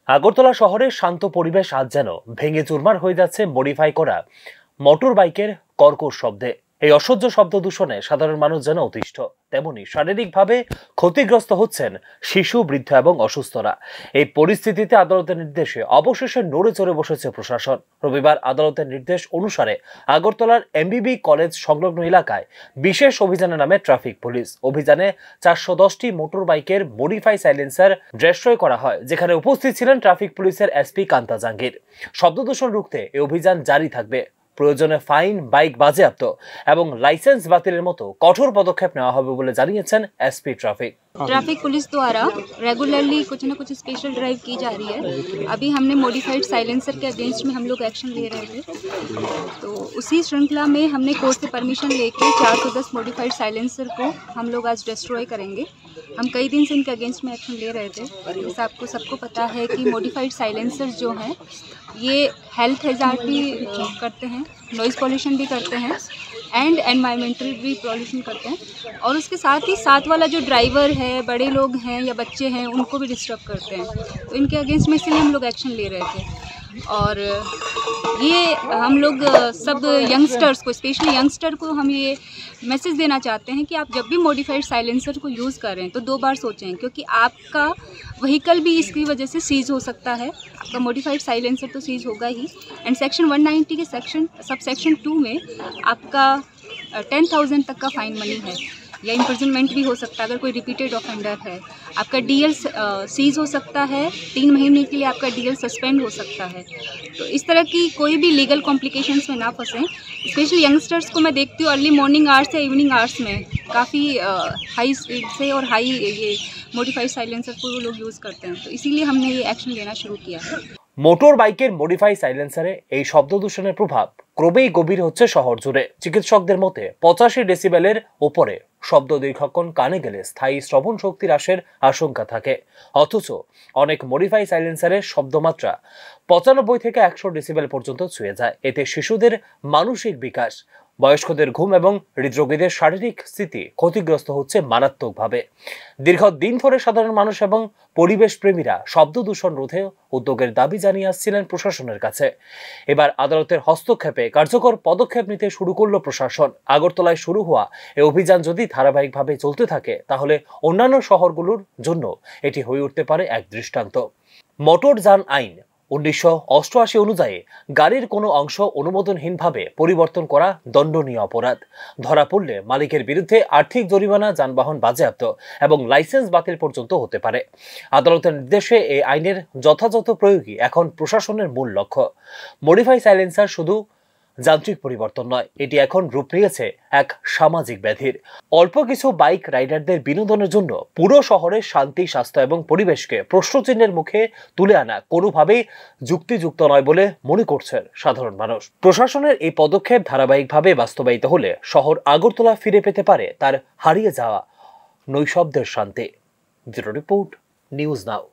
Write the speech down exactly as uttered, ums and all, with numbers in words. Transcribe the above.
আগরতলা শহরের শান্ত পরিবেশ আজ যেন ভেঙে চুরমার হয়ে যাচ্ছে মডিফাই করা মোটর বাইকের কর্কশ শব্দে। এই অসহ্য শব্দ দূষণে সাধারণ মানুষ যেন অতিষ্ঠ, তেমনি শারীরিকভাবে ক্ষতিগ্রস্ত হচ্ছেন শিশু, বৃদ্ধ এবং অসুস্থরা। এই পরিস্থিতিতে আদালতের নির্দেশে অবশেষে নড়ে চড়ে বসেছে প্রশাসন। রবিবার আদালতের নির্দেশ অনুসারে আগরতলার এমবিবি কলেজ সংলগ্ন এলাকায় বিশেষ অভিযানের নামে ট্রাফিক পুলিশ। অভিযানে চারশো দশটি মোটর বাইকের মডিফাই সাইলেন্সার ডিস্ট্রয় করা হয়, যেখানে উপস্থিত ছিলেন ট্রাফিক পুলিশের এসপি কান্তা জাহাঙ্গীর। শব্দ দূষণ রুখতে এই অভিযান জারি থাকবে। প্রয়োজনে ফাইন, বাইক বাজেয়াপ্ত এবং লাইসেন্স বাতিলের মতো কঠোর পদক্ষেপ নেওয়া হবে বলে জানিয়েছেন এসপি ট্রাফিক। ट्रैफिक पुलिस द्वारा रेगुलरली कुछ ना कुछ स्पेशल ड्राइव की जा रही है। अभी हमने मॉडिफाइड साइलेंसर के अगेंस्ट में हम लोग एक्शन ले रहे थे, तो उसी श्रृंखला में हमने कोर्ट से परमिशन लेके चार सौ दस मॉडिफाइड साइलेंसर को हम लोग आज डिस्ट्रॉय करेंगे। हम कई दिन से इनके अगेंस्ट में एक्शन ले रहे थे। जैसे आपको सबको पता है कि मॉडिफाइड साइलेंसर जो हैं, ये हेल्थ हैजार्ड भी करते हैं, नॉइज़ पॉल्यूशन भी करते हैं एंड एनवायरमेंटल भी पॉल्यूशन करते हैं। और उसके साथ ही साथ वाला जो ड्राइवर है, बड़े लोग हैं या बच्चे हैं, उनको भी डिस्टर्ब करते हैं। तो इनके अगेंस्ट में इसलिए हम लोग एक्शन ले रहे थे। और ये हम लोग सब यंगस्टर्स को, स्पेशली यंगस्टर को हम ये मैसेज देना चाहते हैं कि आप जब भी मॉडिफाइड साइलेंसर को यूज़ करें तो दो बार सोचें, क्योंकि आपका व्हीकल भी इसकी वजह से सीज हो सकता है। आपका मॉडिफाइड साइलेंसर तो सीज होगा ही, एंड सेक्शन वन नाइंटी के सेक्शन, सब सेक्शन टू में आपका टेन थाउजेंड तक का फाइन मनी है, या इम्प्रिजनमेंट भी हो सकता है अगर कोई रिपीटेड ऑफेंडर है। आपका डीएल सीज हो सकता है, तीन महीने के लिए आपका डीएल सस्पेंड हो सकता है। तो इस तरह की कोई भी लीगल कॉम्प्लिकेशंस में ना फंसें। स्पेशली यंगस्टर्स को मैं देखती हूँ, अर्ली मॉर्निंग आवर्स या इवनिंग आवर्स में काफ़ी हाई स्पीड से और हाई ये मॉडिफाइड साइलेंसर को वो लोग यूज़ करते हैं, तो इसीलिए हमने ये एक्शन लेना शुरू किया है। মোটর বাইকের মডিফাই সাইলেন্সারে এই শব্দ দূষণের প্রভাব ক্রমেই গভীর হচ্ছে শহর জুড়ে। চিকিৎসকদের মতে পঁচাশি ডেসিবেলের উপরে শব্দ দীর্ঘক্ষণ কানে গেলে স্থায়ী শ্রবণ শক্তি হ্রাসের আশঙ্কা থাকে। অথচ অনেক মডিফাই সাইলেন্সারের শব্দমাত্রা পঁচানব্বই থেকে একশো ডেসিবেল পর্যন্ত ছুঁয়ে যায়। এতে শিশুদের মানসিক বিকাশ, বয়স্কদের ঘুম এবং হৃদরোগীদের শারীরিক স্থিতি ক্ষতিগ্রস্ত হচ্ছে মারাত্মকভাবে। দীর্ঘদিন ধরে সাধারণ মানুষ এবং পরিবেশ প্রেমীরা শব্দ দূষণ রোধে উদ্যোগের দাবি জানিয়ে আসছিলেন প্রশাসনের কাছে। এবার আদালতের হস্তক্ষেপে কার্যকর পদক্ষেপ নিতে শুরু করল প্রশাসন। আগরতলায় শুরু হওয়া এই অভিযান যদি ধারাবাহিকভাবে চলতে থাকে, তাহলে অন্যান্য শহরগুলোর জন্য এটি হয়ে উঠতে পারে এক দৃষ্টান্ত। মোটর যান আইন উনিশশো অষ্টআশি অনুযায়ী গাড়ির কোনো অংশ অনুমোদনহীনভাবে পরিবর্তন করা দণ্ডনীয় অপরাধ। ধরা পড়লে মালিকের বিরুদ্ধে আর্থিক জরিমানা, যানবাহন বাজেয়াপ্ত এবং লাইসেন্স বাতিল পর্যন্ত হতে পারে। আদালতের নির্দেশে এই আইনের যথাযথ প্রয়োগই এখন প্রশাসনের মূল লক্ষ্য। মডিফাই সাইলেন্সার শুধু যান্ত্রিক পরিবর্তন নয়, এটি এখন রূপ নিয়েছে এক সামাজিক ব্যাধির। অল্প কিছু বাইক রাইডারদের বিনোদনের জন্য পুরো শহরের শান্তি, স্বাস্থ্য এবং পরিবেশকে প্রশ্নচিহ্নের মুখে তুলে আনা কোনোভাবেই যুক্তিযুক্ত নয় বলে মনে করছেন সাধারণ মানুষ। প্রশাসনের এই পদক্ষেপ ধারাবাহিকভাবে বাস্তবায়িত হলে শহর আগরতলা ফিরে পেতে পারে তার হারিয়ে যাওয়া নৈশব্দের শান্তি। Bureau report, news now.